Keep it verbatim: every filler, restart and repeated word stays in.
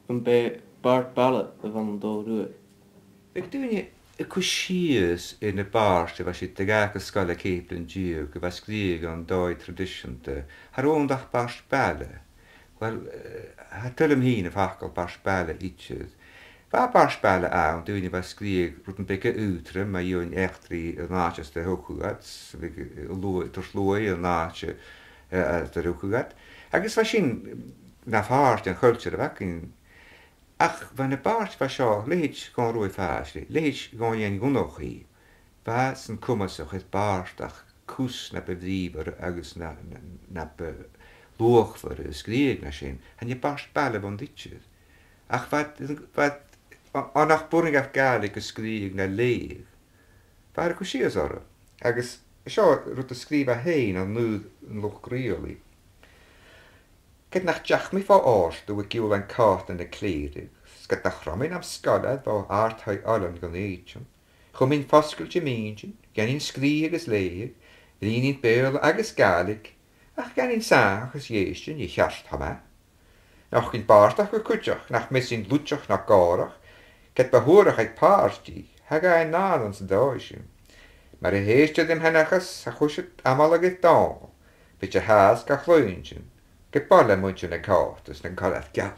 Am b' e bàrd baile a bh' ann an Dòmhnall Ruadh? Bhiodh daoine a' cur sìos air na bàird a bha siud a' dol gu sgoil aig ceithir bliadhna deug, a bha a' sgrìobhadh ann an dòigh traidiseanta. Cha robh ann ach bàird baile. Uill, eh, tha toil leam fhìn am facal bàrd baile idir. Bha bàird baile ann, daoine a bha a' sgrìobhadh rudan beaga aotrom, mu dheidhinn eachdraidh an àite às an do thigeadh iad, bhiodh, eh, luaidh, turas luaidh an àite, eh, às an do thigeadh iad. Agus bha sin na phàirt den chultar a bh' againn. Ach bha na bàird a bha seo, leithid Dhòmhnaill Ruadh Phàislig, leithid Dhòmhnaill Iain Dhonnchaidh, bha iad san comas a chuid bàrdachd cus na bu bhrìgheil agus na, na, na bu luachmhoire a sgrìobhadh na sin. Chan e bàird baile a bh' ann idir. Ach bha, bha, a, a nach b' urrainn dhaibh Gàidhlig a sgrìobhadh no leughadh, bha iad a' cur sìos orra. Agus seo rud a sgrìobh e fhèin an uair an luchd-riaghlaidh. Ged nach deach mi fo òrdugh a' giùlan còta na clèireach, 's ged nach robh mi nam sgoilear bho àrd-thaigh Ailean gun èideann, chùm mi fosgailte m' inntinn, dh'fheumainn sgrìobhadh agus leughadh, bhruidhinn mi Beurla agus Gàidhlig, ach dh'fheumainn sàthachadh is dh'èisteadh, nì cheart cho math. Nochdainn bàrdachd cuideachd, nach measainn luideach no gòrach, ged bu shuarach aig pàrtaidh, cha ghabhainn nàdar san dòigh sin. Mura h-èisteadh tu rim sheanchas, cha chuireadh tu amail air Dòmhnall, bhiodh e fhathast ga chluinntinn, ge b' e le muinntir na còta 's nan coilean geal.